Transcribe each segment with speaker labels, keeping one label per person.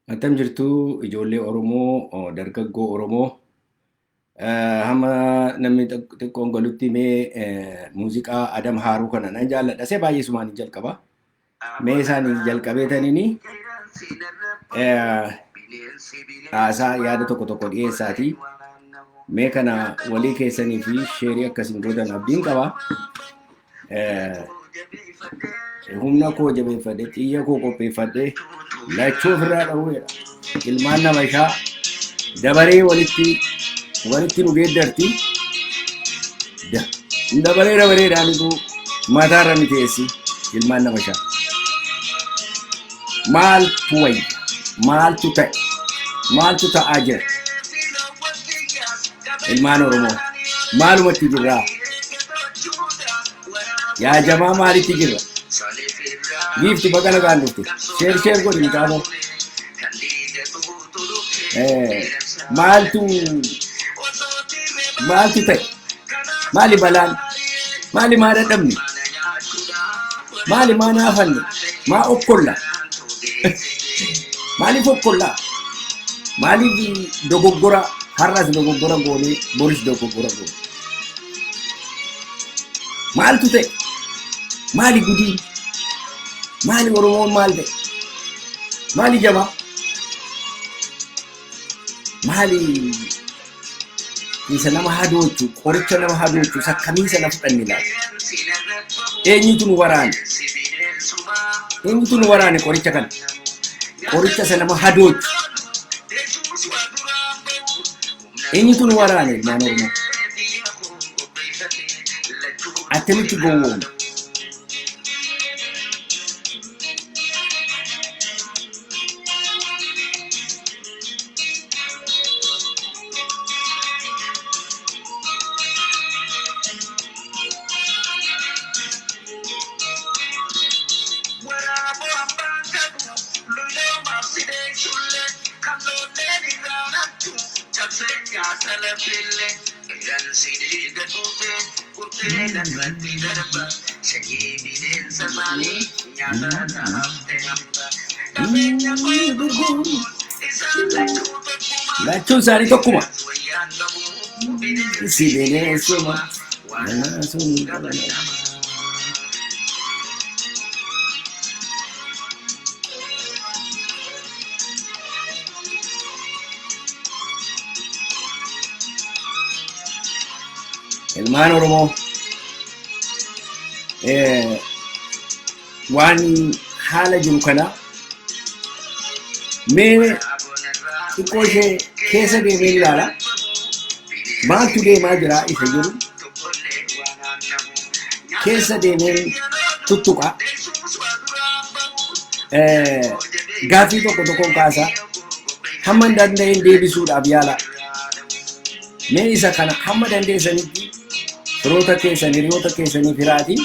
Speaker 1: Attam jirtu ijoollee Oromoo, dargaggoo Oromoo. Hamma namni xiqqoon galutti mee muuziqaa Adam Haaruu kana nan jaalladha. See baay'ee sumaan hin jalqaba. Mee isaan jalqabeetaniini haasaa yaada tokko tokko dhiyeessaati. Mee kana walii keessanii fi sheerii akkasiin gootan abdiin qaba. Humna koo jabeeffadhe, xiyya koo qopheeffadhe, lachuu ofirraa dha'uu jedha. Ilmaan nama ishaa dabaree walitti walitti nu geeddarti. Dabaree dabareedhaanitu mataarra nu teessi ilmaan nama ishaa. Maaltu wayya? Maaltu ta'e? Maaltu ta'aa jira? Ilmaan Oromoo maalumatti jirraa? Yaa jamaa maalitti jirra? Giifti baga nagaan dhufte. Sheer sheer godhi mucaafoo. Maaltu maaltu ta'e? Maali balaan? Maali maa dadhabne? Maali maa naafanne? Maa okkolla? Maaliif okkollaa? Maaliif dogoggora har'as dogoggora goonee boris dogoggora goone? Maaltu ta'e? Maali gudiin? Maali Oromoon maal ta'e? Maali jabaa? Maali isa nama hadoochu, qoricha nama hadoochu, isa akkamii sana fudhanne laata? Eenyutu nu waraane? Eenyutu nu waraane qoricha kana? Qoricha isa nama hadoochu. Eenyutu nu waraane ilmaan Oromoo? Attamitti gowwoomne? Lachuun isaanii tokkuma. Si bineensuma. Sun Ilmaan Oromoo waan haala jiru kana mee xiqqoo ishee keessa deemee ilaala. Maaltu deemaa jira isa jiru keessa deemeen tuttuqa. Gaaffii tokko tokkoon kaasa. Hamma hin danda'een deebisuudhaaf yaala. Mee isa kana hamma dandeessanitti firoota keessan hiriyoota keessanii firaatii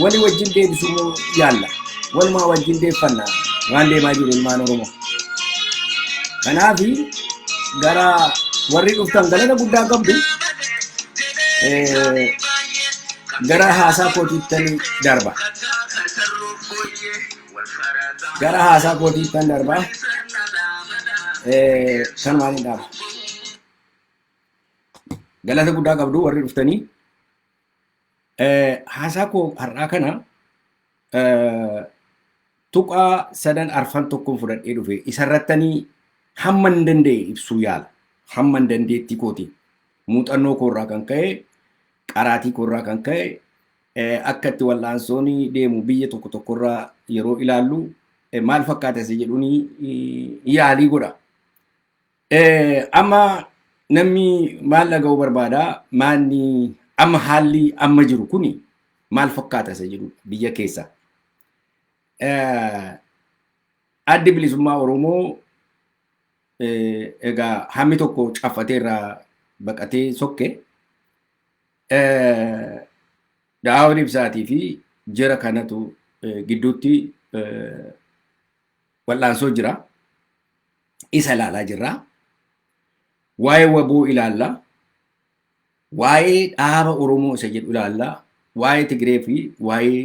Speaker 1: walii wajjin deebisuu yaalla. Walumaa wajjin deeffanna waan deemaa jiru ilmaan Oromoo. Kanaaf gara warri dhuftan galata guddaa qabdu gara haasaa kootiittan darba. Gara haasaa kootiittan darba. Kanumaan hin dhaaba. Galata guddaa qabdu warri dhuftanii. Haasaa koo har'aa kana tuqaa sadan arfan tokkoon fudhadhee dhufe isarrattanii hamma hin danda'e ibsuu yaala. Hamma hin dandeettii kootiin muuxannoo koorraa kan ka'e qaraatii koorraa kan ka'e akka itti wal'aansoon deemu biyya tokko tokkorraa yeroo ilaallu maal fakkaata isa jedhuun yaalii godha. Amma namni maal dhaga'uu barbaada? Maalni amma haalli amma jiru kuni maal fakkaata isa jedhu biyya keessa. Addi bilisummaa Oromoo egaa hammi tokko caffatee irraa baqatee sokke. Daawud Ibsaatii fi jara kanatu gidduutti wal'aansoo jira. Isa ilaalaa jirra. Waa'ee waboo ilaalla. Waa'ee dhaaba Oromoo isa jedhu ilaalla. Waa'ee Tigree fi waa'ee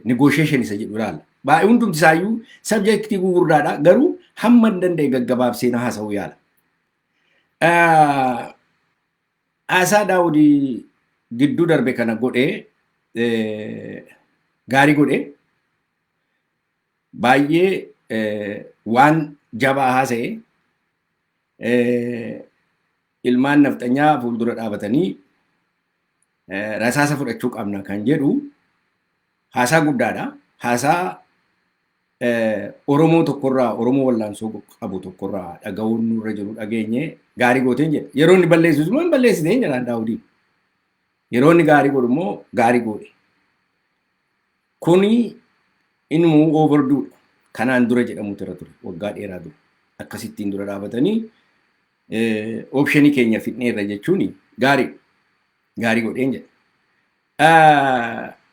Speaker 1: negotiation isa jedhu ilaalla. Baay'ee hundumti isaayyuu subjectii gugurdaadha. Garuu hamma hin danda'e gaggabaabsee na haasa'uu yaala. Haasaa Daawudii gidduu darbe kana godhee, gaarii godhee, baay'ee waan jabaa haasa'e. Ilmaan nafxanyaa fuuldura dhaabatanii rasaasa fudhachuu qabna kan jedhu haasaa guddaadha. Haasaa Oromoo tokkorraa, Oromoo wallaansoo qabu tokkorraa dhaga'uun nurra jiru dhageenye, gaarii gooteen jedha. Yeroo inni balleessu immoo hin balleessiteen jedhaan Daawudiin. Yeroo inni gaarii godhu immoo gaarii godhe. Kuni innumuu overduudha. Kanaan dura jedhamutu irra ture, waggaa dheeraa dura. Akkasittiin dura dhaabatanii optionii keenya fidneerra jechuun gaarii gaarii godheen jedha.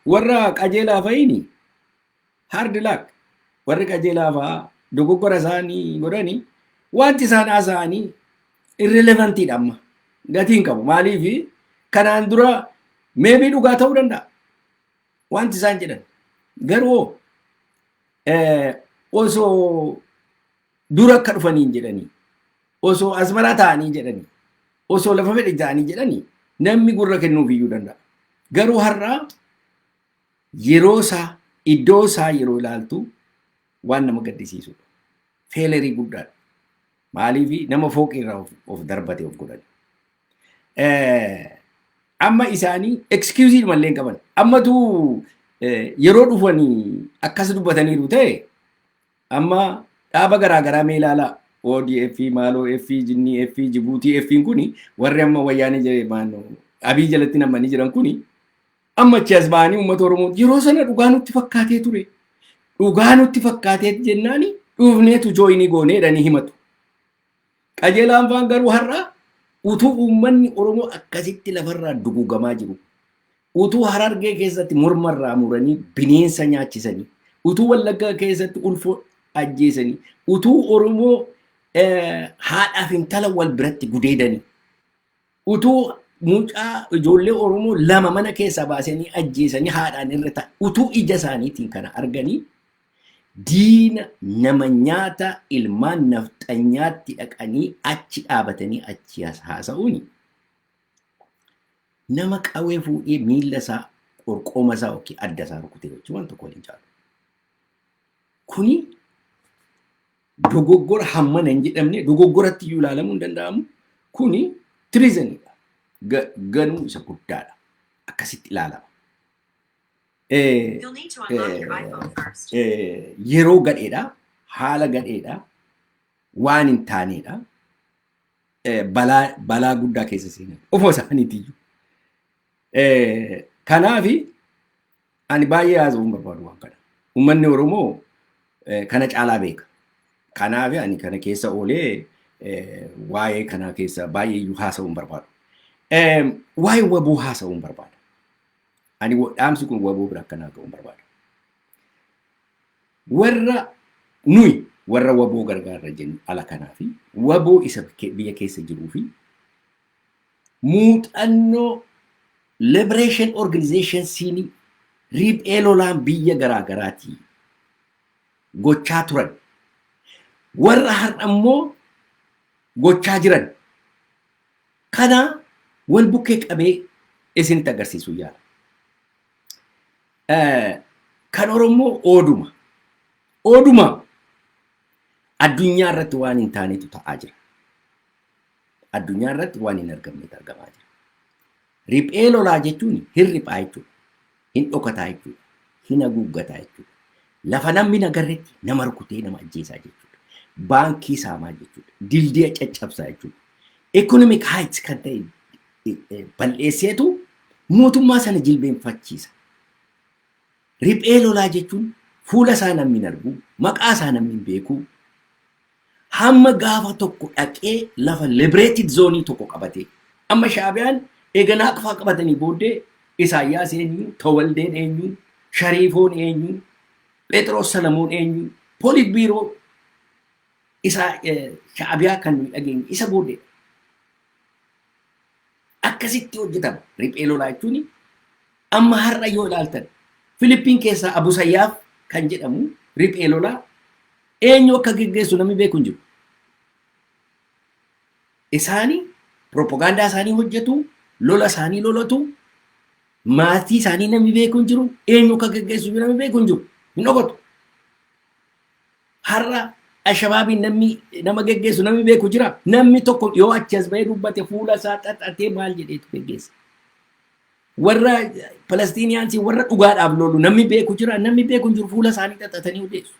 Speaker 1: Warra qajeelaa fa'iini hard luck. Warri qajeelaa fa'aa dogoggora isaanii godhanii, wanti isaan haasa'anii irrelevantiidha amma. Gatii hin qabu. Maaliif? Kanaan dura maybe dhugaa ta'uu danda'a wanti isaan jedhan. Garuu osoo dura akka dhufaniin jedhanii, osoo Asmaraa ta'anii jedhanii, osoo lafa fedhe ta'anii jedhanii, namni gurra kennuuf iyyuu danda'a. Garuu har'a yeroo isaa, iddoo isaa yeroo ilaaltu waan nama gaddisiisudha. Failureii guddaadha. Maaliif? Nama fooqii irraa of darbate of godhan. Amma isaanii excuse mallee hin qaban. Ammatu yeroo dhufanii akkas dubbataniiru ta'e, amma dhaaba garaagaraa mee ilaalaa. ODF, Maaloo F, Jinnii F, Jibuutii F kuni, warri amma wayyaanee jedhe maannoo Abii jalatti namanii jiran kuni, amma achi as ba'anii uummata Oromoo yeroo sana dhugaa nutti fakkaatee ture. Dhugaa nutti fakkaatee jennaani dhufneetu joinii goonee jedhanii himatu. Qajeelaan faan garuu har'a utuu uummanni Oromoo akkasitti lafarraa dugugamaa jiru, utuu Harargee keessatti mormarraa muranii bineensa nyaachisanii, utuu Wallaggaa keessatti ulfoo ajjeesanii, utuu Oromoo haadhaaf intala wal biratti gudeedanii, utuu mucaa ijoollee Oromoo lama mana keessaa baasanii ajjeesanii haadhaan irra ta'a, utuu ija isaaniitiin kana arganii, diina nama nyaata ilmaan nafxanyaatti dhaqanii achi dhaabatanii achi haasa'uuni nama qawwee fuudhee miilla isaa, qorqooma isaa yookiin adda isaa rukutee wajjin waan tokko waliin caalu. Kuni dogoggora hammana hin jedhamne, dogoggoratti iyyuu ilaalamuu hin danda'amu. Kuni treasoniidha. Ganuu isa guddaadha. Akkasitti ilaalama.
Speaker 2: You'll need to unlock your iPhone first.
Speaker 1: Yeroo gadheedha, haala gadheedha, waan hin taaneedha. Balaa guddaa keessa seenan. Ofuma isaaniitiyyuu. Kanaafi ani baay'ee haasa'uu hin barbaadu waan kana. Uummanni Oromoo kana caalaa beeka. Kanaaf ani kana keessa oolee waa'ee kana keessa baay'ee iyyuu haasa'uu hin barbaadu. Waa'ee WBO haasa'uu hin barbaada. Ani dhaamsi kun WBO bira akkanaa ga'uu hin barbaada. Warra nuyi warra WBO gargaarra jennu ala kanaa fi WBO isa biyya keessa jiruu fi muuxannoo Liberation Organization siinii riphee lolaan biyya garaa garaatii gochaa turan, warra har'a immoo gochaa jiran kana wal bukkee qabee isinitti agarsiisuu yaala. Kan Oromoo ooduma. Ooduma addunyaa irratti waan hin taanetu ta'aa jira. Addunyaa irratti waan hin argamnetu argamaa jira. Riphee lolaa jechuun hin riphaa jechuudha. Hin dhokataa jechuudha. Hin haguuggataa jechuudha. Lafa namni hin agarretti nama rukutee nama ajjeesaa jechuudha. Baankii saamaa jechuudha. Dildiya caccabsaa jechuudha. Economic heights kan ta'e bal'eesseetu mootummaa sana jilbeenfachiisa. Riphee lolaa jechuun fuula isaa namni hin argu, maqaa isaa namni hin beeku. Hamma gaafa tokko dhaqee lafa liberated zoonii tokko qabate. Amma Shaabiyaan eega Naaqfaa qabatanii booddee Isaayyaas eenyu, Tawaldeen eenyu, Shariifoon eenyu, Phexros Salamoon eenyu, Polit biiroo isaa Shaabiyaa kan nuyi dhageenye isa booddee. Akkasitti hojjetama. Riphee lolaa jechuun amma har'a yoo ilaaltan Filiippiin keessaa Abu Sayyaaf kan jedhamu riphee lolaa eenyu akka geggeessu namni beeku hin jiru. Isaanii propagaandaa isaanii hojjetu, lola isaanii lolatu, maatii isaanii namni beeku hin jiru, eenyu akka geggeessu namni beeku hin jiru, hin dhokatu. Har'a Ashabaabiin namni nama geggeessu namni beeku jira. Namni tokko yoo achi as bahee dubbate fuula isaa xaxatee maal jedheetu geggeessa? Warra Palestinians warra dhugaadhaaf lolu namni beeku jira. Namni beeku hin jiru, fuula isaanii xaxatanii odeessu.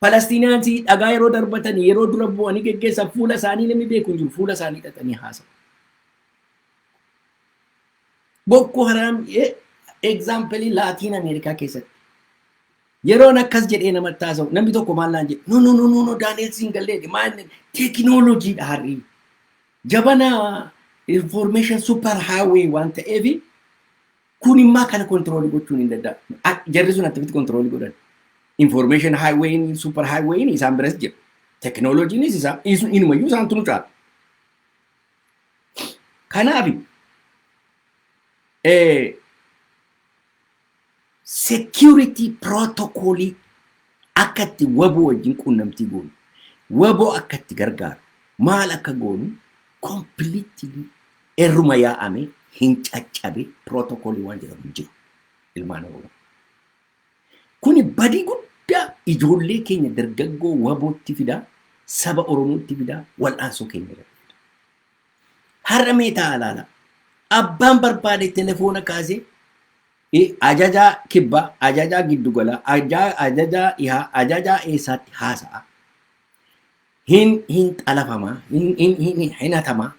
Speaker 1: Palestinians dhagaa yeroo darbatan, yeroo dura bu'anii geggeessan, fuula isaanii namni beeku hin jiru, fuula isaanii xaxanii haasa'u. Boko Haram example Laatiin Ameerikaa keessatti. Yeroon akkas jedhee namatti haasa'u namni tokko maal naan jedhe? "No, no, no, no, no, Daani'el, siin gallee maal teekinooloojiidha harrii. Jabana information super highway waan ta'eef kun immaa kana control gochuun hin danda'amu." Jarri sun akkamitti control godhan? Information highway, super highway isaan biras jira. Teekinooloojiinis isaan inumayyuu isaantu nu caala. Kanaaf security protocolii akka itti WBO wajjin quunnamtii goonu, WBO akka itti gargaaru, maal akka goonu completely erruma yaa'ame hin caccabe. Protocolii waan jedhamu hin jiru ilmaan Oromoo. Kuni badii guddaa ijoollee keenya dargaggoo WBOtti fidaa, saba Oromootti fidaa, wal'aansoo keenya irratti fida. Har'a meetaa alaala. Abbaan barbaade telefoona kaasee ajajaa kibbaa, ajajaa giddugalaa, ajajaa dhihaa, ajajaa eessaatti haasa'a. Hin xalafamaa, hin hatamaa.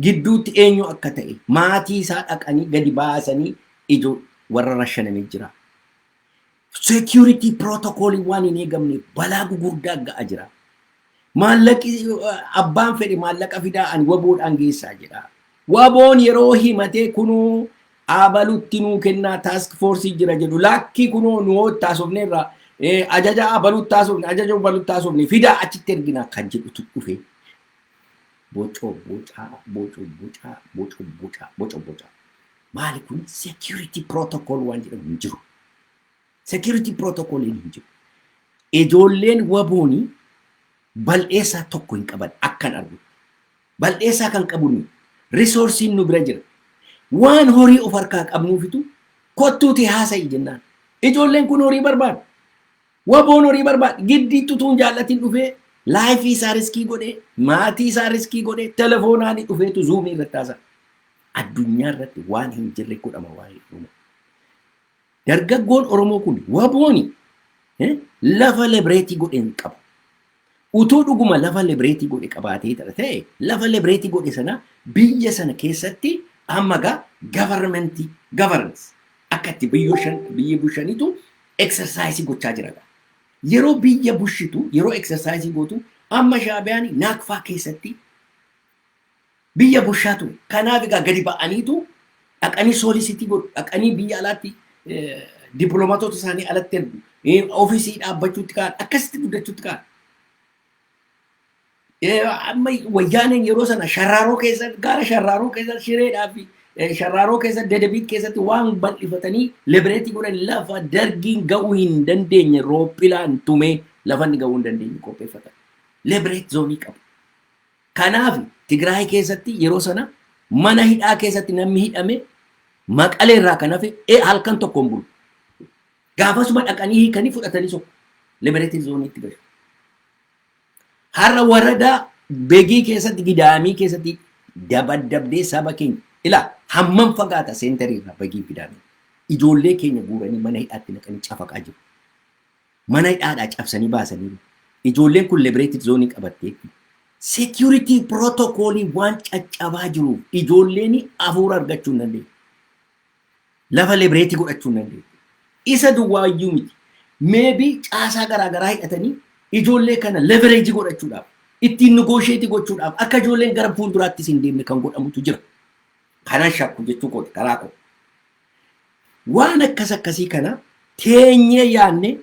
Speaker 1: Gidduutti eenyu akka ta'e maatii isaa dhaqanii gadi baasanii ijoo warra rashanamee jira. Security protocol waan hin eegamne balaa gugurdaa ga'a jira. Maallaqi abbaan fedhe maallaqa fidaa, ani WBOdhaan geessaa jedha. WBOn yeroo himatee kunoo abalutti nuu kennaa, task force jira jedhu, lakkii, kunoo nu taasofneerra, ajaja abalutti taasofne, ajaja abalutti taasofne, fidaa achitti ergina kan jedhutu dhufe. Bocoo bocaa, bocoo bocaa, bocoo bocaa, bocoo bocaa. Maali kun? Security protocol waan jedhamu hin jiru. Security protocol hin jiru. Ijoolleen WBOnii bal'eessaa tokko hin qaban akkan argu. Bal'eessaa kan qabu nu resourceiin nu bira jira. Waan horii of harkaa qabnuufitu kottuuti haasa'i jennaan. Ijoolleen kun horii barbaadu. WBOn horii barbaadu. Giddiitti utuu hin jaallatin dhufee life isaa risk godhee, maatii isaa risk godhee, telefoonaan dhufeetu Zoomii irratti haasa'a. Addunyaa irratti waan hin jirre godhama waa'ee Oromoo. Dargaggoon Oromoo kun WBOni lafa liberate godhe hin qabu. Utuu dhuguma lafa liberate godhe qabaatee ta'e, lafa liberate godhe sana biyya sana keessatti amma gaa government governance akka itti biyya bushanitu exercise gochaa jira. Yeroo biyya bushitu, yeroo exercise gootu, amma Shaabiyaan Naakfaa keessatti biyya bushaa ture. Kanaaf egaa gadi ba'aniitu dhaqanii solicit godhu, dhaqanii biyya alaatti dippiloomaatota isaanii alatti ergu, office dhaabbachuutti ka'an, akkasitti guddachuutti ka'an. Amma Wayyaaneen yeroo sana Sharraaroo keessatti, gaara Sharraaroo keessatti, Shireedhaa fi Sharraaroo keessatti, Dedebiit keessatti waan bal'ifatanii liberate godhan, lafa Dargiin ga'uu hin dandeenye roophilaan tumee lafa inni ga'uu hin dandeenye qopheeffatan. Liberate zone qabu. Kanaaf Tigraay keessatti yeroo sana mana hidhaa keessatti namni hidhame Maqalee irraa kan hafe halkan tokko hin bulu. Gaafasuma dhaqanii hiikanii fudhatanii sokku. Liberate zoneitti galu. Har'a waradaa Begii keessatti, Gidaamii keessatti dabaddabdee saba keenya ilaa hammam fagaata center irraa Begii Gidaamii. Ijoollee keenya guuranii mana hidhaatti naqanii cafaqaa jiru. Mana hidhaadhaa cabsanii baasaniiru. Ijoolleen kun liberated zone qabattee security protocol waan caccabaa jiruuf ijoolleen hafuura argachuu hin dandeenye. Lafa liberate godhachuu hin dandeenye. Isa duwwaayyuu miti. Maybe caasaa garaagaraa hidhatanii ijoollee kana leverage godhachuudhaaf, ittiin negotiate gochuudhaaf, akka ijoolleen gara fuulduraattis hin deemne kan godhamutu jira. Kanan shakku jechuu kooti karaa koo. Waan akkas akkasii kana teenyee yaadne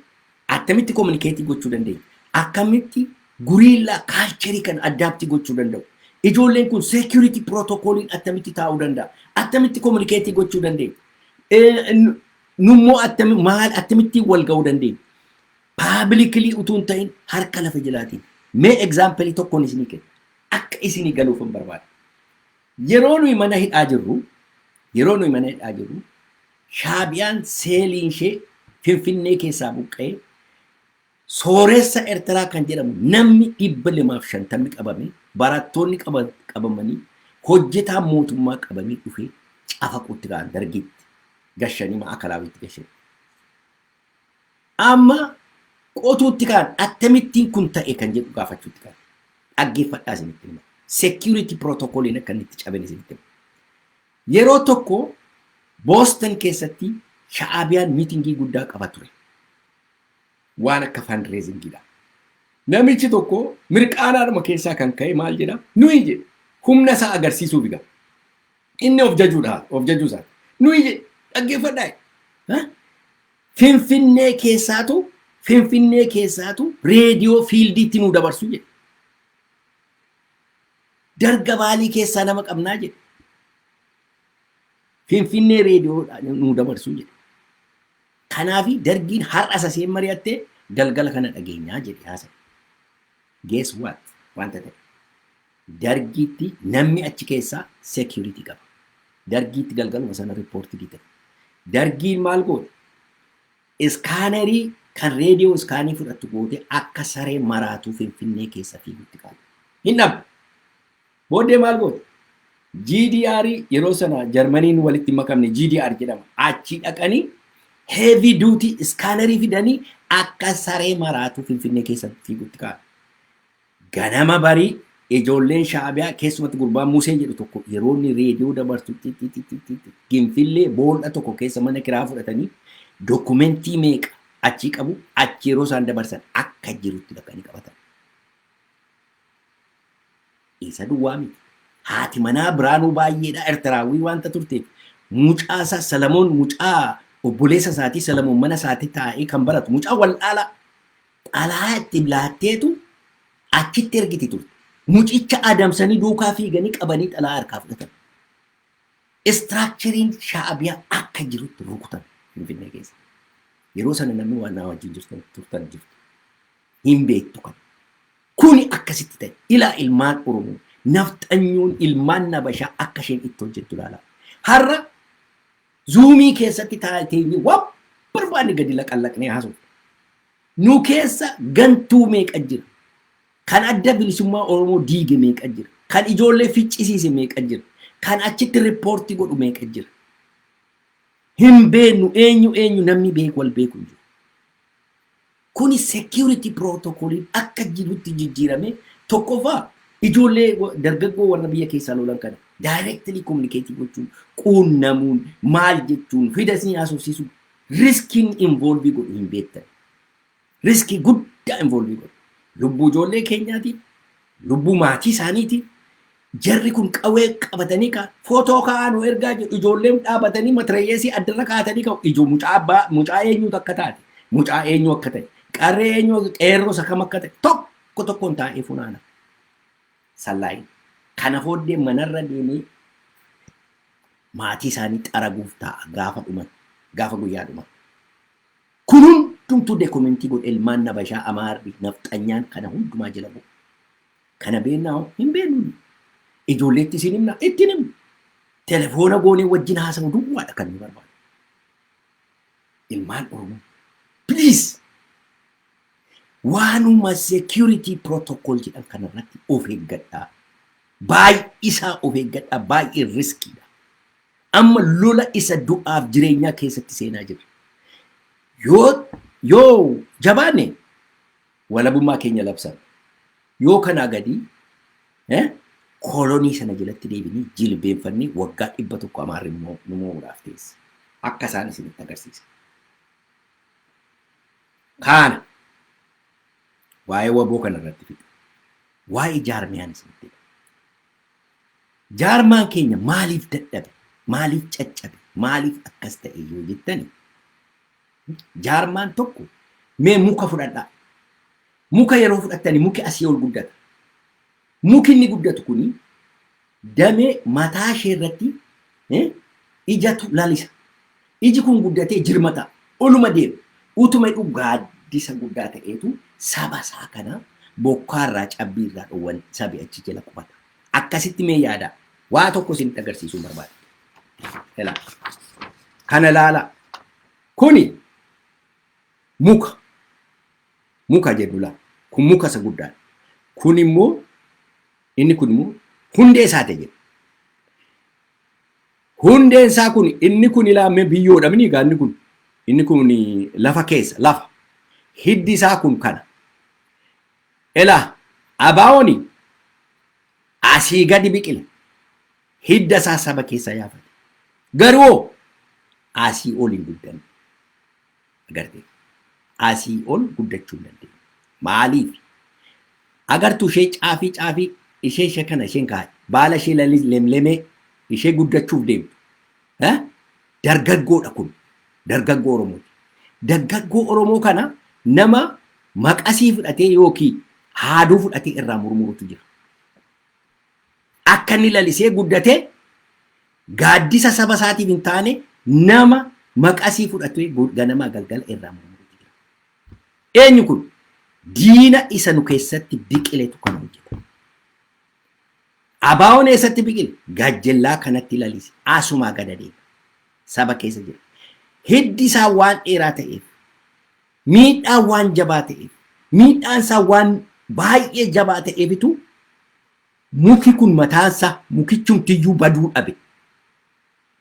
Speaker 1: attamitti communicate gochuu dandeenya? Akkamitti guerrilla culture kana adapt gochuu danda'u? Ijoolleen kun security protocoliin attamitti taa'uu danda'a? Attamitti communicate gochuu dandeenya? Nummoo attami maal akkamittiin wal ga'uu dandeenya? Publicly utuu hin ta'in harka lafa jalaatiin. Mee example tokkoon isinii kenna. Akka isinii galuuf hin barbaada. Yeroo nuyi mana hidhaa jirru, yeroo nuyi mana hidhaa jirru, Shaabiyaan seeliin ishee Finfinnee keessaa buqqa'ee sooressa Eertiraa kan jedhamu namni 250 qabame, barattoonni qabamanii, hojjetaan mootummaa qabamee dhufee cafaquutti ka'an, dargiitti gashanii, ma'akalaawitti gashanii. Amma qotuutti ka'an, akkamittiin kun ta'e kan jedhu gaafachuutti ka'an. Dhaggeeffadhaa, isinitti hima. Security protocoliin akka inni itti caben isinitti hima. Yeroo tokko Boston keessatti Sha'aabiyaan meetingii guddaa qaba ture. Waan akka fundraisingiidha. Namichi tokko mirqaanaadhuma keessaa kan ka'e maal jedha? Nuyi jedhe, humna isaa agarsiisuuf egaa. Inni of jajuudha, of jajuu isaati. Nuyi jedhe, dhaggeeffadhaa. Finfinnee keessaatu reediyoo fieldiitti nu dabarsu jedhe. Darga baalii keessaa nama qabnaa jedhe. Finfinnee reediyoo nu dabarsu jedhe. Kanaafi dargiin har'a saseen mari'attee galgala kana dhageenyaa jedhe haasa'e. Guess what? Wanta ta'e. Dargiitti namni achi keessaa security qaba. Dargiitti galgaluma sana reportii ta'e. Dargiin maal goote? Scannerii kan reediyoo scanii fudhattu goote, akka saree maraatuu Finfinnee keessa fiigutti qabu. Hin dhabne. Booddee maal goote? GDR, yeroo sana Jarmaniin walitti makamne, GDR jedhama. Achi dhaqanii heavy duty scannerii fidanii akka saree maraatuu Finfinnee keessa fiigutti kaa'an. Ganama barii ijoolleen Shaabiyaa, keessumatti gurbaan Musee jedhu tokko, yeroo inni reediyoo dabarsu Ginfillee boolla tokko keessa mana kiraa fudhatanii documentii meeqa achii qabu, achi yeroo isaan dabarsan akka jirutti dhaqanii qabatan. Isa duwwaa miti. Haati manaa Biraanuu baay'eedha, Ertiraawwii waanta turteef, mucaa isaa Salamoon, mucaa obboleessa isaatii Salamoon, mana isaatii taa'ee kan baratu, mucaa wal'aalaa xalaa itti laatteetu achitti ergiti turte. Mucicha adamsanii duukaa fiiganii qabanii xalaa harkaa fudhatan. Structureiin Shaabiyaa akka jirutti rukutan Finfinnee keessa. Yeroo sana namni waan naa wajjin jirtan turtan jirtu. Hin beektu kan. Kuni akkasitti ta'e. Ilaa, ilmaan Oromoo, nafxanyoon ilmaan Nabashaa akka isheen itti hojjettu ilaalaa. Har'a Zoomii keessatti taateenyi waan barbaanne gadi laqallaqnee haasofna. Nu keessa gantuu meeqa jira? Kan Adda Bilisummaa Oromoo diige meeqa jira? Kan ijoollee ficcisiise meeqa jira? Kan achitti reportii godhu meeqa jira? Hin beeknu, eenyu eenyu namni beeku wal beeku hin jiru. Kuni security protocoliin akka jirutti jijjiirame. Tokkoffaa, ijoollee dargaggoo warra biyya keessaa lolan kana directly communicate gochuun, quunnamuun, maal jechuun fidasii haasofsiisuun riskiin involve godhu hin beektan. Riskii guddaa involve godhu. Lubbuu ijoollee keenyaati, lubbuu maatii isaaniiti. Jarri kun qawwee qabatanii ka footoo ka'aa nu ergaa jedhu, ijoolleen dhaabatanii matirayyeesii addarra kaa'atanii ka'u. Ijoo mucaa abbaa, mucaa eenyutu akka taate, mucaa eenyu akka ta'e, qarree eenyu, qeerroo isa kam akka ta'e tokko tokkoon taa'ee funaana. Sallaayin. Kana booddee manarra deemee maatii isaanii xaraguuf taa'a gaafa dhuman, gaafa guyyaa dhuman. Kun hundumtuu documentii godhe. Ilmaan Nabashaa, Amaarri, nafxanyaan kana hundumaa jala bu'u. Kana beennaa hoo? Hin beeknu. Ijoolleetti isin himna? Ittiin himna. Telefoona goonee wajjin haasa'u duwwaadha kan nu barbaadu. Ilmaan Oromoo, please, waanuma security protocol jedhan kanarratti of eeggadhaa. Baay'isaa of eeggadhaa, baay'ee riskiidha. Amma lola isa du'aaf jireenyaa keessatti seenaa jirra. Yoo jabaanne walabummaa keenya labsan. Yoo kanaa gadi kolonii sana jalatti deebinee jilbeenfannee waggaa 100 Amaarri nu mo'uudhaaf teesse. Akka isaan isinitti agarsiisa. Kana waa'ee WBO kana irratti fixa. Waa'ee jaarmiyaan isinitti hima. Jaarmaan keenya maaliif dadhabe? Maaliif caccabe? Maaliif akkas ta'e yoo jettani, jaarmaan tokko, mee muka fudhadhaa. Muka yeroo fudhattani, muki asii ol guddata. Muki inni guddatu kuni damee mataa ishee irratti ijatu lalisa. Iji kun guddatee jirma ta'a. Oluma deema. Utuma hidhu gaaddisa guddaa ta'eetu saba isaa kana bokkaarraa cabbiirraa dhowwan sabi achi jala qubata. Akkasitti mee yaadaa. Waa tokko isinitti agarsiisuu barbaada. Ilaa. Kana ilaala. Kuni muka. Muka jedhu laa. Kun muka isa guddaadha. Kun immoo inni kun immoo hundee isaati jedhu. Hundeen isaa kun inni kun ilaammee biyyoodha mini egaa inni kun inni kun lafa keessa lafa. Hiddi isaa kun kana. Elaa abaa'ooni asii gadi biqile. Hidda isaa saba keessa yaafate. Garuu asii ol hin guddanne. Agartee? Asii ol guddachuu hin dandeenye. Maaliif? Agartuu ishee caafii caafii ishee ishee kana isheen kaa'e. Baala ishee lemlemee ishee guddachuuf deemtu. Eh? Dargaggoodha kun. Dargaggoo Oromooti. Dargaggoo Oromoo kana nama maqasii fudhatee yookiin haaduu fudhatee irraa murmurutu jira. Akka inni lalisee guddatee gaaddisa saba isaatiif hin taane nama maqasii fudhatee ganamaa galgala irraa murmurutu jira. Eenyu kun? Diina isa nu keessatti biqiletu kana hojjeta. Abaawoon eessatti biqile? Gajjellaa kanatti lalise. Asumaa gad adeema. Saba keessa jira. Hiddi isaa waan dheeraa ta'eef, miidhaan waan jabaa ta'eef, miidhaan isaa waan baay'ee jabaa ta'eefitu muki kun mataansaa mukichumtiyyuu baduu dhabe.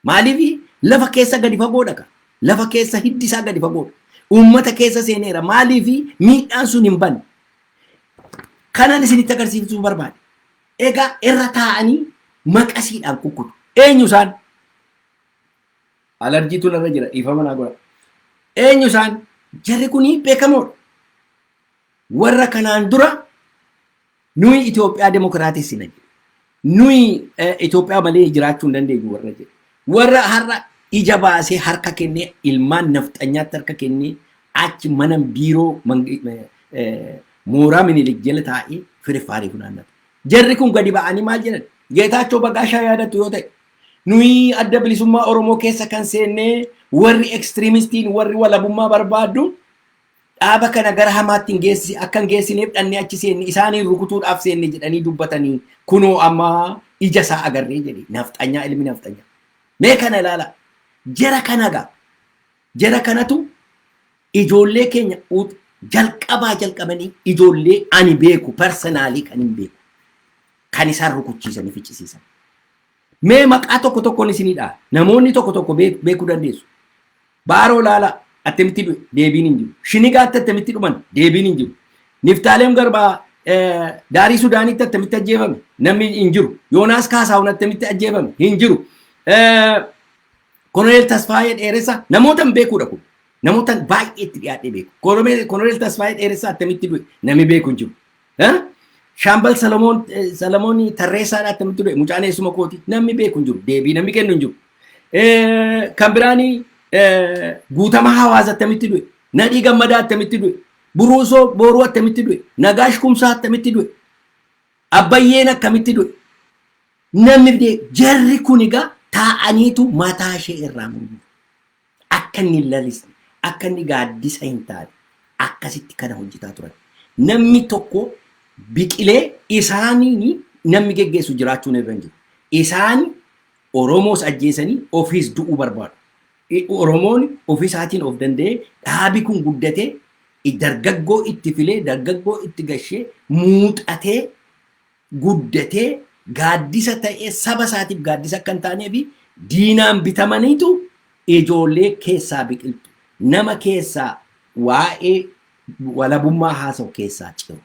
Speaker 1: Maaliif lafa keessa gadi fagoodha ka. Lafa keessa hiddi isaa gadi fagoodha. Uummata keessa seeneera. Maaliif miidhaan sun hin banne. Kanan isinitti agarsiisuu barbaade. Egaa irra taa'anii maqasiidhaan kukkutu. Eenyu isaan? Alarjiitu narra jira dhiifama naa godha. Eenyu isaan? Jarri kun beekamoodha. Warra kanaan dura nuyi Itoophiyaa demokiraatessina jedhe. Nuyi Itoophiyaa malee jiraachuu hin dandeenyu warra jedhe. Warra har'a ija baasee harka kennee ilmaan nafxanyaatti harka kennee achi mana biiroo mooraa Minilik jala taa'ee firifaarii funaannata. Jarri kun gadi ba'anii maal jedhan? Geetaachoo Bagaashaa yaadattu yoo ta'e nuyi adda bilisummaa Oromoo keessa kan seennee warri ekstiriimistiin warri walabummaa barbaaddu dhaaba kana gara hamaatti hin geessi akka hin geessineef dhannee achi seenne isaaniin rukutuudhaaf seenne jedhanii dubbatanii kunoo amma ija isaa agarree jedhe nafxanyaa ilmi nafxanyaa. Mee kana ilaala. Jara kana gaa. Jara kanatu ijoollee keenya jalqabaa jalqabanii ijoollee ani beeku parsanaalii kan hin beeku kan isaan rukuchiisanii ficcisiisan. Mee maqaa tokko tokkoon isinii dhaha. Namoonni tokko tokko beekuu dandeessu. Baaroo Laalaa attamitti du'e deebiin hin jiru. Shinigaatti attamitti dhuman deebiin hin jiru. Niftaaleem Garbaa daarii Sudaanitti attamitti ajjeefame namni hin jiru. Yoonaas Kaasaahun attamitti ajjeefame hin jiru. Koloneel Tasfaayee Dheeressaa namoota hin beekuudha kun. Namoota baay'ee itti dhiyaadhee beeku. Koloneel Tasfaayee Dheeressaa attamitti du'e namni beeku hin jiru. Shaambal Salamoon Salamoon Tarreessaadha attamitti du'e mucaan eessuma kooti namni beeku hin jiru deebii namni kennu hin jiru. Kan biraanii Guutama Hawaasa attamitti du'e Nadhii Gammadaa attamitti du'e Buruusoo Booruu attamitti du'e Nagaash Kumsaa attamitti du'e Abbayyeen akkamitti du'e namni fidee jarri kun egaa taa'aniitu mataa ishee irraa murmuru. Akka inni hin lalisne, akka inni gaaddisa hin taane akkasitti kana hojjetaa turan. Namni tokko biqilee isaaniin namni geggeessu jiraachuun irra hin jiru. Isaan Oromoos ajjeesanii ofiis du'uu barbaadu. Oromoon ofisaatiin of danda'ee dhaabi kun guddatee dargaggoo itti filee dargaggoo itti gashee muuxatee guddatee gaaddisa ta'ee saba isaatiif gaaddisa akka hin taaneef diinaan bitamaniitu ijoollee keessaa biqiltu nama keessaa waa'ee walabummaa haasa'u keessaa ciru.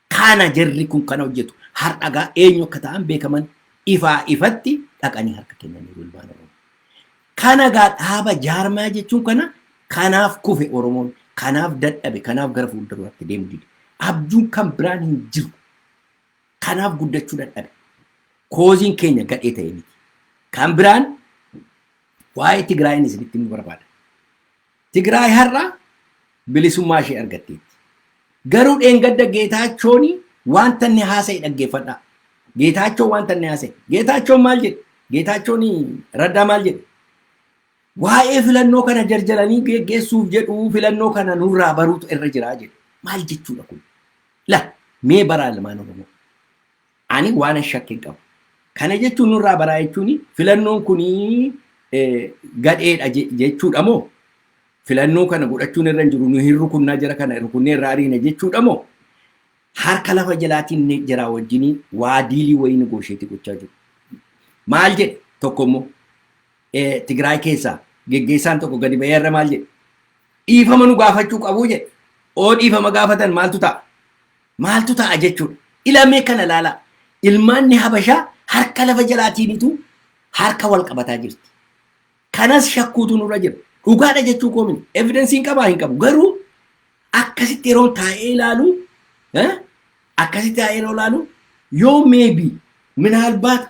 Speaker 1: Kana jarri kun kana hojjetu har'a gaa eenyu akka ta'an beekaman ifaa ifatti dhaqanii harka kennaniiru ilmaan Oromoo. Kana gaa dhaaba jaarmaa jechuun kana kanaaf kufe Oromoon kanaaf dadhabe kanaaf gara fuulduraatti deemu dide. Abjuun kan biraan hin jiru. Kanaaf guddachuu dadhabe. Kooziin keenya gadhee ta'e miti. Kan biraan waa'ee Tigraayin isinitti himuu barbaada. Tigraay har'a bilisummaa ishee argatteetti. Garuu dheengadda Geetaachoon wanta inni haasa'e dhaggeeffadhaa. Geetaachoon wanta inni haasa'e. Geetaachoon maal jedhe? Geetaachoon Raddaa maal jedhe? Waa'ee filannoo kana jarjaranii geggeessuuf jedhu, filannoo kana nurraa baruutu irra jiraa jedhu. Maal jechuudha kun? La mee baraa, ilmaan Oromoo. Ani waan shakkii qabu. Kana jechuun nurraa baraa jechuun filannoon kunii gadheedha jechuudha moo? Filannoo kana godhachuun irra hin jiru, nu hin rukunnaa, jara kana rukunnee irraa ariina jechuudha moo? Harka lafa jalaatiin jara wajjiniin waa deal wayii negotiate gochaa jiru. Maal jedhe tokko immoo, Tigraay keessaa geggeessaan tokko gadi ba'ee irra maal jedhe? Dhiifama nu gaafachuu qabu jedhe. Oo, dhiifama gaafatan maaltu ta'a? Maaltu ta'a jechuudha. Ilamee kana ilaalaa. Ilmaanni Habashaa harka lafa jalaatiinitu harka wal qabataa jirti. Kanas shakkuutu nurra jira. Dhugaadha jechuu koo miti. Evidence hin qabaa, hin qabu. Garuu akkasitti yeroo taa'ee ilaalu, akkasitti taa'ee yeroo ilaalu, yoo maybe minaalbaat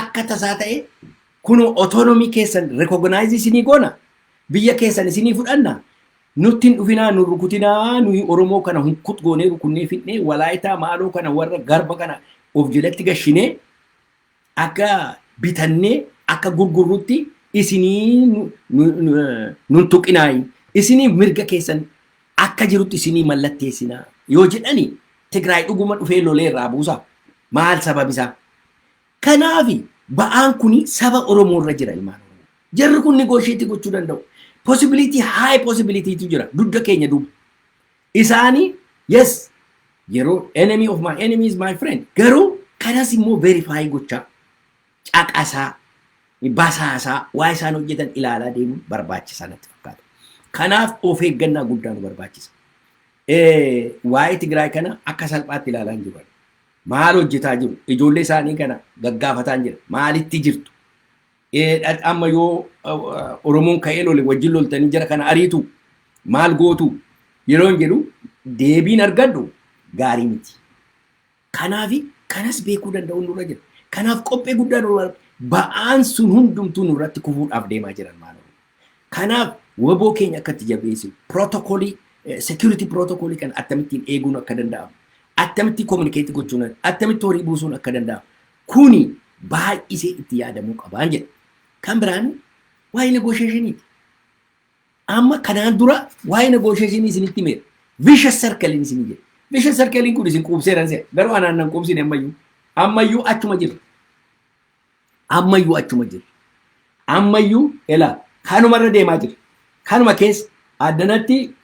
Speaker 1: akka tasaa ta'e kunoo autonomy keessan recognize isinii goona, biyya keessan isinii fudhanna, nutti hin dhufinaa, nu rukutinaa, nuyi Oromoo kana hunkut goonee rukunnee fidnee Walaayitaa maaloo kana warra garba kana of jalatti gashinee akka bitannee akka gurgurrutti isinii nun tuqinaayi, isinii mirga keessan akka jirutti isinii mallatteessinaa yoo jedhani, Tigraay dhuguma dhufee lolee irraa buusaa? Maal sababisaa? Kanaafi ba'aan kuni saba Oromoo irra jira, ilmaan Oromoo. Jarri kun negotiate gochuu danda'u. Possibility, high possibilitytu jira dugda keenya duuba. Isaanii yes, yeroo enemy of my enemy is my friend. Garuu kanas immoo verify gochaa, caqasaa, basaasaa, waa isaan hojjetan ilaalaa deemuun barbaachisaa natti fakkaata. Kanaaf of eeggannaa guddaa nu barbaachisa. Waa'ee Tigraay kana akka salphaatti ilaalaa hin jiru. Maal hojjetaa jiru? Ijoollee isaanii kana gaggaafataa jira. Maalitti jirtu? Amma yoo Oromoon ka'ee lole wajjin loltanii jara kana ariitu, maal gootu yeroo hin jedhu, deebiin argadhu gaarii miti. Kanaaf kanas beekuu danda'u nurra jira. Kanaaf qophii guddaa nurra, ba'aan sun hundumtuu nurratti kufuudhaaf deemaa jiran maal. Kanaaf WBO keenya akka itti jabeessinu, protocol, security protocol kan akkamittiin eeguun akka danda'amu, akkamitti communicate gochuun, akkamitti horii buusuun akka danda'amu, kuni baay'isee itti yaadamuu qabaan jedha. Kan biraan waa'ee negotiationiiti. Amma kanaan dura waa'ee negotiation isinitti himeera. Vicious circle isin jedhe. Vicious circle kun isin quubseera se'a. Garuu anaan nan quubsine ammayyuu. Ammayyuu achuma jira. Ammayyuu achuma jira. Ammayyuu elaa kanumarra deemaa jira. Kanuma keessa addanatti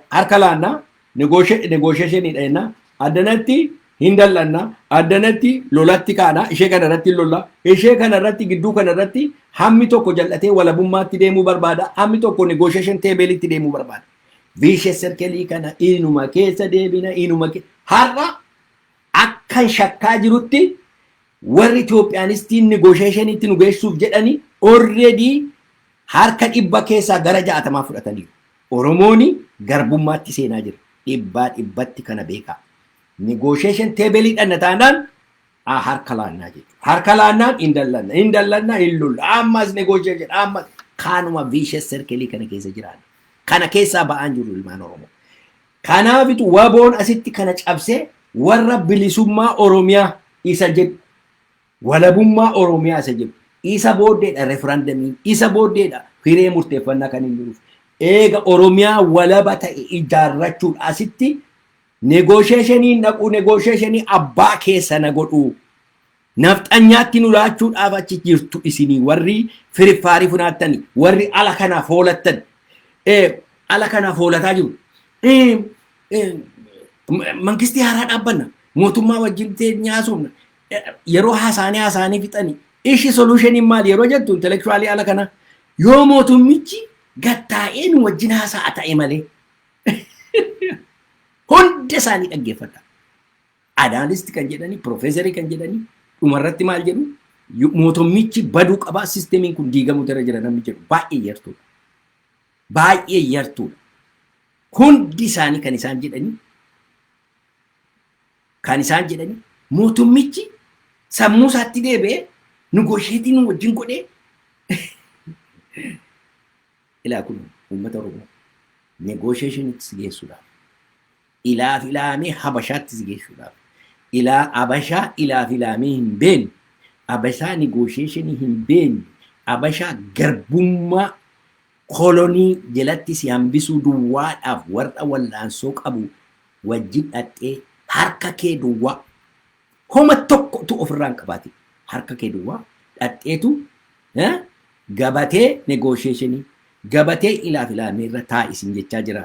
Speaker 1: harka laannaa, negotiationiidha jennaa, addanatti hin dal'annaa, addanatti lolatti kaanaa, ishee kana irratti lolla, ishee kana irratti, gidduu kana irratti hammi tokko jal'atee walabummaatti deemuu barbaada, hammi tokko negotiation tableitti deemuu barbaada. Vicious circle kana inuma keessa deebina, inuma har'a akkan shakkaa jirutti warri Itoophiyaanistiin negotiationitti nu geessuuf jedhani already harka 100 keessaa gara 60 fudhataniiru. Oromooni garbummaatti seenaa jira. Dhibbaa dhibbatti kana beekaa. Negotiation table dhanna taanaan harka laannaa jechuudha. Harka laannaan hin dallanna, hin dallanna, hin lolla. Ammas negotiation, ammas kaanuma vicious circle kana keessa jiraanna. Kana keessaa ba'aan jiru, ilmaan Oromoo. Kanaafitu WBOn asitti kana cabsee warra bilisummaa Oromiyaa isa jedhu, walabummaa Oromiyaa isa jedhu, isa booddeedha referendumiin, isa booddeedha hiree murteeffannaa kan inni dhufu. Eega Oromiyaa walaba ta'e ijaarrachuudha asitti negotiationiin dhaquu, negotiation abbaa keessa na godhu. Nafxanyaatti nu laachuudhaaf achi jirtu isinii warri firiffaarii funaattani, warri ala kanaaf hoolattan, ala kanaaf hoolataa jiru. Mangistii haaraa dhaabbanna, mootummaa wajjin nyaasuufna yeroo haasaanii haasaanii fixanii, ishi solutioniin maal yeroo jettu, intellectual ala kana yoo mootummichi gattaa'ee nu wajjin haasa'a ta'e malee, hunda isaanii dhaggeeffadha. Analyst kan jedhanii, professor kan jedhanii dhumarratti maal jedhu? Mootummichi baduu qabaa, systemiin kun diigamuu irra jira namni jedhu baay'ee yartuudha. Baay'ee yartuudha. Hundi isaanii kan isaan jedhanii mootummichi sammuu isaatti deebi'ee negotiate nu wajjin godhee. Ilaa, kun uummata Oromoo negotiationitti si geessuudhaaf, ilaaf ilaamee Habashaatti si geessuudhaaf, ilaa Habashaa ilaaf ilaamee hin beekne, Habashaa negotiation hin beekne. Habashaa garbummaa kolonii jalatti si hambisuu duwwaadhaaf warra wallaansoo qabu wajjin dhaqxee, harka kee duwwaa, homa tokkotu ofirraa hin qabaatin, harka kee duwwaa dhaqxeetu gabatee negotiation gabatee ilaaf ilaameerra taa'isin jechaa jira.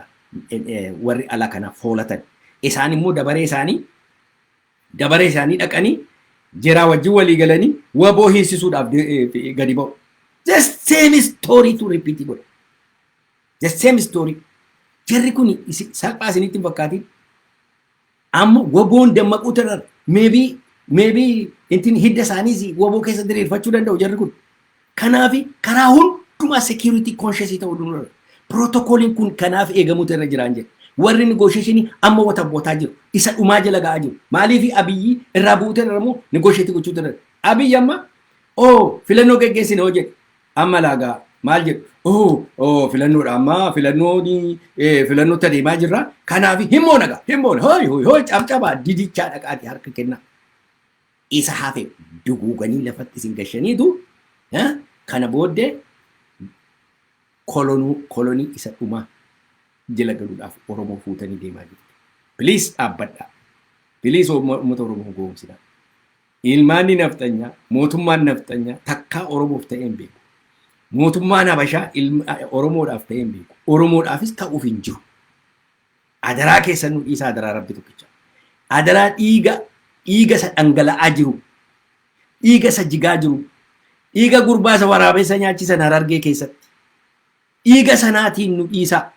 Speaker 1: Warri ala kana foolatan isaan immoo dabaree isaanii dhaqanii jiraa wajjin walii galanii WBO hiisisuudhaaf gadi ba'u. The same story to repeat godha. The same story. Jarri kun salphaa isinitti hin fakkaatin. Amma WBOn dammaquu irra maybe intin hidda isaaniis WBO keessa diriirfachuu danda'u jarri kun. Kanaaf karaa hundumaa security conscious ta'uu danda'u. Protocoliin kun kanaaf eegamuutu irra jiraan jedhe. Warri negotiation amma wata bootaa jiru. Isa dhumaa jala ga'aa jiru. Maaliif? Abiyyi irraa bu'uutu irra immoo negotiate gochuutu irra. Abiyyi amma oo filannoo geggeessine hoo jedhe. Amma laagaa maal jedhu? Oo, filannoodha, amma filannoon filannootti adeemaa jirra. Kanaaf himmoona gaa, himmoona, hooy hooy hooy, cabcabaa didichaa dhaqaati harka kennaa. Isa hafe duguuganii lafatti isin gashaniitu kana booddee kolonuu kolonii isa dhumaa jala galuudhaaf Oromoo fuutanii deemaa jirtu. Please dhaabbadhaa. Please uummata Oromoo goomsinaa. Ilmaanni nafxanyaa, mootummaan nafxanyaa takkaa Oromoof ta'ee hin beeku. Mootummaan Habashaa Oromoodhaaf ta'ee hin beeku. Oromoodhaafis ta'uuf hin jiru. Adaraa keessan nu dhiisaa, adaraa Rabbi tokkicha. Adaraa dhiiga isa dhangala'aa jiru. Dhiiga isa jigaa jiru. Dhiiga gurbaa isa waraabessa nyaachisan Harargee keessatti. Dhiiga sanaatiin nu dhiisaa.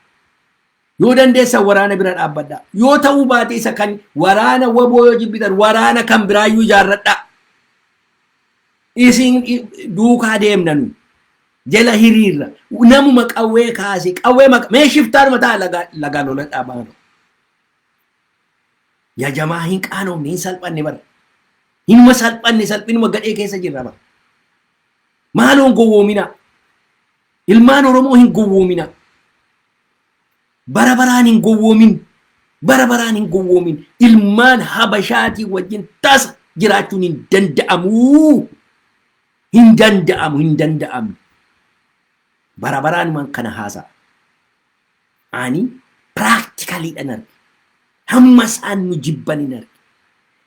Speaker 1: Yoo dandeessan waraana bira dhaabbadhaa. Yoo ta'uu baate isa kan waraana WBO yoo jibbitan waraana kan biraayyuu ijaarradhaa. Isin duukaa deemna nu. Jala hiriirra. Namuma qawwee kaase qawwee maqa mee shiftaanuma ta'a lagaa loladhaa baanu. Yaa jamaa, hin qaanoomne, hin salphanne bara. Hinuma salphanne, salphinuma gadhee keessa jirra bara. Maaloon gowwoominaa. Ilmaan Oromoo hin gowwoominaa. Bara baraan hin gowwoomin. Bara baraan hin gowwoomin. Ilmaan Habashaatii wajjin tasa jiraachuun hin danda'amu. Hin danda'amu, hin danda'amne. Bara baraanumaan kana haasa'a. Ani practicallydhaan arge. Hamma isaan nu jibban hin arge.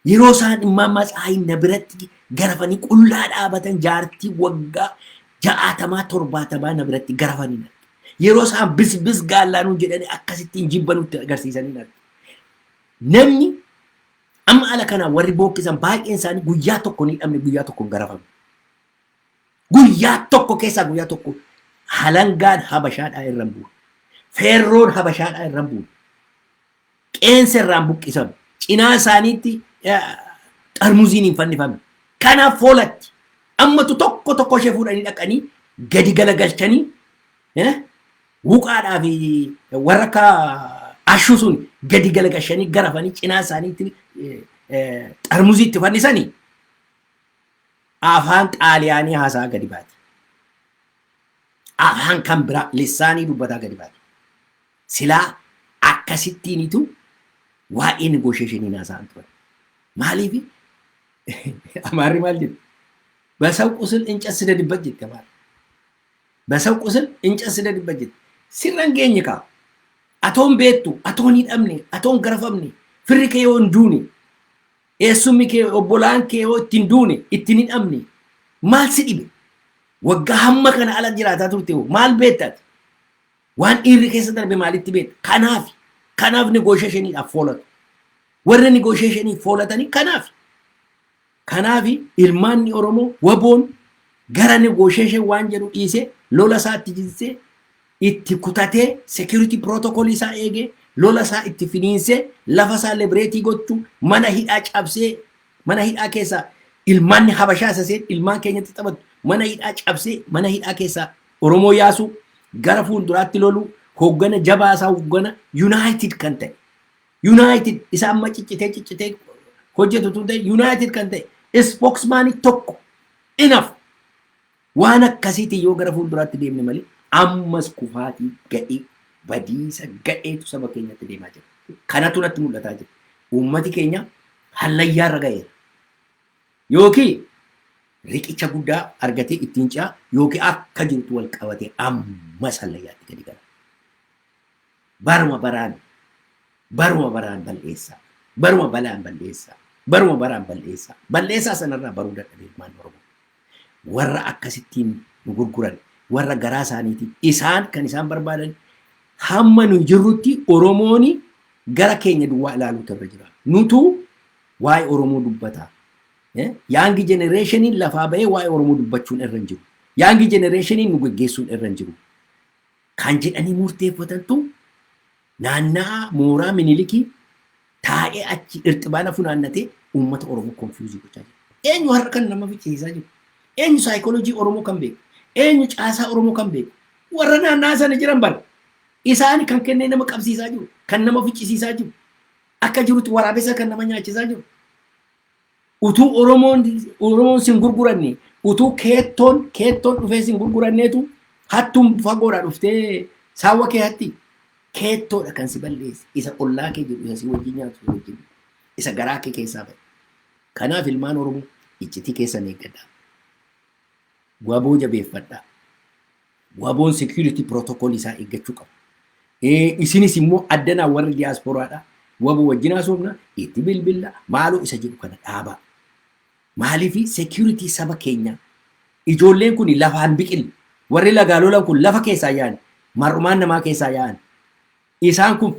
Speaker 1: Yeroo isaan Immaammaa Tsaayin na biratti garafanii qullaa dhaabatan, jaartii waggaa 60 70 na biratti garafanii hin arge. Yeroo isaan bis bis gaallaanuu jedhanii akkasittiin jibba nutti agarsiisanii hin arge. Namni amma ala kanaa warri bookkisan baay'een isaanii guyyaa tokko ni dhabne, guyyaa tokko hin garafamne. Guyyaa tokko keessaa guyyaa tokko halangaan Habashaadhaa irra hin buune. Feerroon Habashaadhaa irra hin buune. Qeensa irraan buqqisame. Cinaa isaaniitti xarmuziin hin fannifamne. Kanaaf foolatti. Ammatu tokko tokko ishee fuudhanii dhaqanii gadi galagalchanii wuqaadhaa fi warra akka ashuu sun gadi galagalchanii garafanii cinaa isaaniitti xarmuzii itti fannisanii afaan Xaaliyaanii haasaa gadi baati. Afaan kan biraa lissaanii dubbataa gadi baati. Silaa akkasittiinitu waa'ee negotiation haasa'an turan. Maaliif? Amaarri maal jedhu? በሰው ቁስል እንጨት ስደድበት jette Amaarri. በሰው ቁስል እንጨት ስደድበት jette. Sirra hin geenye kaa. Atoon beektu, atoon hin dhabne, atoon garafamne, firri kee yoo hin duune, eessummi kee, obbolaan kee yoo ittiin duune, ittiin hin dhabne, maal si dhibe? Waggaa hamma kana ala jiraataa turte hoo maal beektaati? Waan dhiirri keessa darbe maalitti beekta? Kanaaf negotiationiidhaaf foolatu. Warri negotiationiif foolatanii kanaaf. Kanaaf ilmaanni Oromoo, WBOn gara negotiation waan jedhu dhiisee, lola isaa itti jinsee, itti kutatee, security protocol isaa eegee, lola isaa itti finiinsee, lafa isaa liberate gochuu, mana hidhaa cabsee, mana hidhaa keessaa ilmaanni Habashaa isa seen ilmaan keenyatti taphatu mana hidhaa cabsee mana hidhaa keessaa Oromoo yaasuu, gara fuulduraatti loluu, hoggana jabaa isaa, hoggana united kan ta'e, united isa amma ciccitee ciccitee hojjetu tun ta'e, united kan ta'e spokesman tokko enough. Waan akkasiitiin yoo gara fuulduraatti deemne malee ammas kufaatii gadhee, badiisa gadheetu saba keenyatti deemaa jira. Kanatu natti mul'ataa jira. Uummati keenya hallayyaarra ga'eera. Yookiin Riqicha guddaa argatee ittiin ce'a yookiin akka jirutti wal qabatee amma sallayyaatti gadi gala. Baruma baraan, baruma baraan balleessaa. Baruma balaan balleessaa. Baruma baraan balleessaa. Balleessaa sanarraa baruu dadhabee ilmaan Oromoo. Warra akkasittiin nu gurguran, warra garaa isaaniitiin isaan kan isaan barbaadan, hamma nu jirrutti Oromooni gara keenya duwwaa ilaaluutu irra jira. Nutu waa'ee Oromoo dubbata. Young generationiin lafaa bahee waa'ee Oromoo dubbachuun irra hin jiru. Young generationiin nu geggeessuun irra hin jiru. Kan jedhanii murteeffatantu naanna'aa mooraa Minilikii taa'ee achi irxibaana funaannatee uummata Oromoo confuse gochaa jira. Eenyu har'a kan nama ficcisiisaa jiru? Eenyu saayikooloojii Oromoo kan beeku? Eenyu caasaa Oromoo kan beeku? Warra naanna'aa sana jiran bara. Isaan kan kennee nama qabsiisaa jiru, kan nama ficcisiisaa jiru, akka jirutti waraabessa kan nama nyaachisaa jiru. Utuu Oromoon sin gurguranne, utuu keettoon dhufee sin gurguranneetu hattuun fagoodhaa dhuftee saawwa kee hatti. Keettoodha kan si balleesse, isa ollaa kee jiru, isa si wajjin nyaatu, si wajjin, isa garaa kee keessaa ba'e. Kanaaf ilmaan Oromoo, iccitii keessan eeggadhaa. Waboo jabeeffadhaa. Waboon security protocol isaa eeggachuu qaba. Isinis immoo addanaa warri diyaasporaadha. Waboo wajjin haasofna, itti bilbilla, maaloo isa jedhu kana dhaabaa. Maaliifi security saba keenyaa. Ijoolleen kun lafaan biqilne. Warri lagaa lolan kun lafa keessaa yaa'an. Mar'umaan namaa keessaa yaa'an. Isaan kun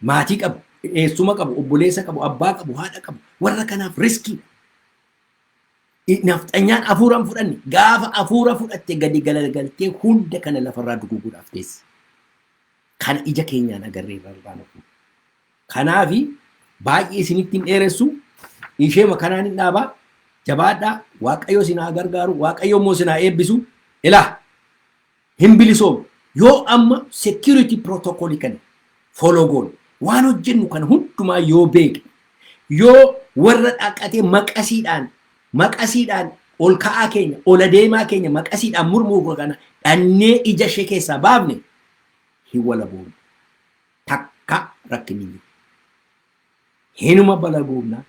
Speaker 1: maatii qabu, eessuma qabu, obboleessa qabu, abbaa qabu, haadha qabu. Warra kanaaf riskiidha. Nafxanyaan afuura hin fudhanne, gaafa afuura fudhatte gadi galagaltee hunda kana lafarraa duguuguudhaaf teessi. Kana ija keenyaan agarree irraa baana kun. Kanaafi baay'ee isinitti hin dheeressu, ishee kanaan hin dhaabaa. Jabaadhaa, Waaqayyo isin haa gargaaru, Waaqayyo immoo isin haa eebbisu. Ilaa, hin bilisoomu yoo amma security protocol kana follow goone, waan hojjennu kana hundumaa yoo beekne, yoo warra dhaqatee maqasiidhaan ol ka'aa keenya, ol adeemaa keenya maqasiidhaan murmuru kana dhannee ija ishee keessaa baafne, hin walaboomne. Takka rakkinni hin jiru. Hinuma balagoomna,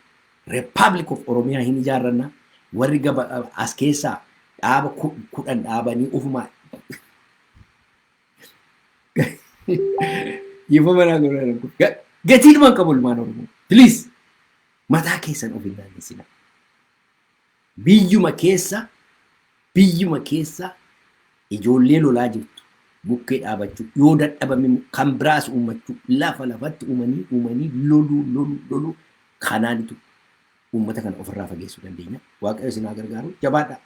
Speaker 1: Republic of Oromiyaa hin ijaarranna. Warri gaba as keessaa dhaaba 10 dhaabanii ufumaa dhiifama naa godhan. Gatii dhuman qabu ilmaan Oromoo. Please, mataa keessan of hin naannessina. Biyyuma keessa ijoollee lolaa jirtu bukkee dhaabachuu yoo dadhabame kan biraas uummachuu, lafa lafatti uumanii uumanii loluu loluu loluu kanaanitu uummata kana ofirraa fageessuu dandeenya. Waaqayyo isin haa gargaaru. Jabaadhaa.